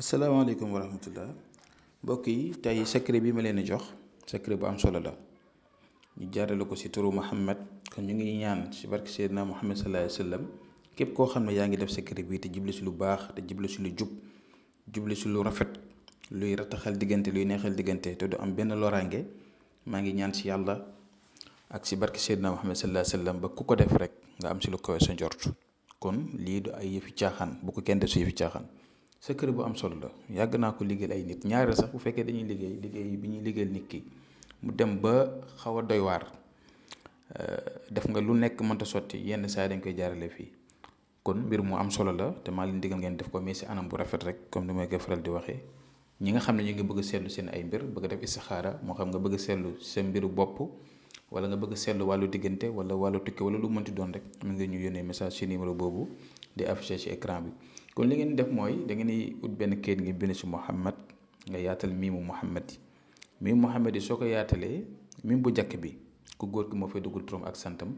asalaamaaleykum wa rahmatullah mbokk yi tey secret bi ma leen di jox secret bu am solo la ñu jaarale ko ci turu Muhammad kon ñu ngi ñaan ci barke Seydina Muhammad sallallahu alayhi wa sallam képp koo xam ne yaa ngi def secret bi te jublu ci lu baax te jublu ci lu jub jublu ci lu rafet luy rataxal diggante luy neexal diggante te du am benn loraange maa ngi ñaan ci yàlla ak ci barke Seydina Muhammad sallallahu alayhi wa sallam ba ku ko def rek nga am ci lu kawe sa njort kon lii du ay yëfi caaxaan bu ko kenn def ci yëfi caaxaan. secret bu am solo la yàgg naa ko liggéeyal ay nit ñaareel sax bu fekkee dañuy liggéey bi ñuy liggéeyal nit ki mu dem ba xaw a doy waar def nga lu nekk mënta sotti yenn saa yi dañ koy jaarale fii kon mbir mu am solo la te maa leen digal ngeen def ko mais si anam bu rafet rek comme ni may koy faral di waxee ñi nga xam ne ñu ngi bëgg a seetlu seen ay mbir bëgg a def istixaara moo xam nga bëgg a seetlu seen mbiru bopp wala nga bëgg a seetlu wàllu diggante wala wàllu tukki wala lu mënti doon rek mën nga ñu yónnee message ci numéro boobu di affiché ci écran bi. kon li ngeen def mooy da ngeen di ut benn kayit ngi bind ci Muhammad nga yaatal miimu Muhammad yi miimu Muhammad yi soo ko yaatalee miim bu njëkk bi ku góor ki moo fay dugal turam ak santam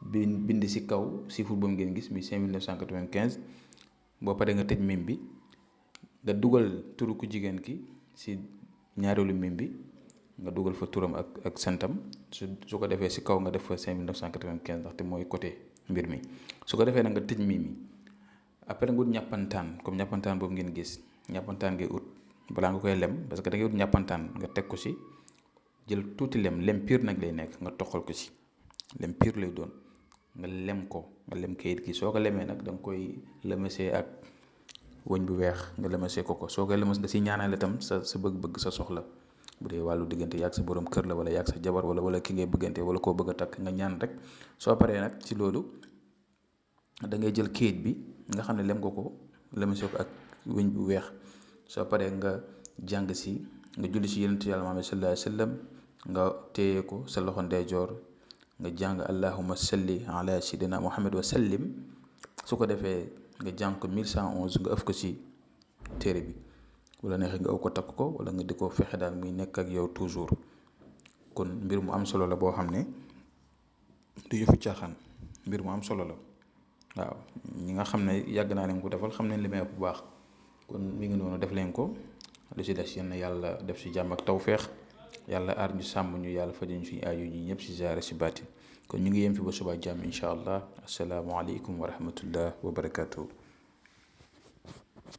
bind ci kaw chiffre boobu ngeen gis mi 5995 boo paree nga tëj miim bi nga dugal turu ku jigéen ki ci ñaareelu miim bi nga dugal fa turam ak santam su ko defee ci kaw nga def fa 5995 ndaxte mooy côté mbir mi su ko defee nag nga tëj miim yi. après nga ut ñàppantaan comme ñàppantaan boobu ngeen gis ñàppantaan ngay ut balaa nga koy lem parce que da ngay ut ñàppantaan nga teg ko ci jël tuuti lem pire nag lay nekk nga toxal ko ci lem pire lay doon nga lem ko nga lem kayit gi soo ko lemee nag da nga koy lëmasee ak wëñ bu weex nga lëmasee ko soo koy lëmas nga ci ñaanale tam sa bëgg-bëgg sa soxla bu dee wàllu diggante yaag sa borom kër la wala yaag sa jabar wala ki ngay bëggante wala koo bëgg a takk nga ñaan rek soo paree nag ci loolu da ngay jël kayit bi nga xam ne lem nga ko lëmasee ko ak wëñ bu weex soo paree nga jàng ci nga julli ci yonent yàlla Muhammad sallallahu alayhi wa sallam nga téye ko sa loxo ndeyjoor nga jàng allahumma salli ala sayyidina Muhammad wa sallim su ko defee nga jàng ko 1111 nga ëf ko ci téere bi wala neexee nga ëw ko takk ko wala nga di ko fexe daal muy nekk ak yow toujours kon mbir mu am solo la boo xam ne du yëfu caaxaan mbir mu am solo la. waaw ñi nga xam ne yàgg naa leen ko defal xam nañ li may bu baax kon mi ngi noonu def leen ko lu ci des yenn yàlla def ci jàmm ak tawféex yàlla aar ñu sàmm ñu yàlla faj ñu suñu aajo ñi ñëpp ci zaare ci baati kon ñu ngi yem fi ba suba jàmm incha allah asalaamualeykum wa rahmatullah wa barakaatu.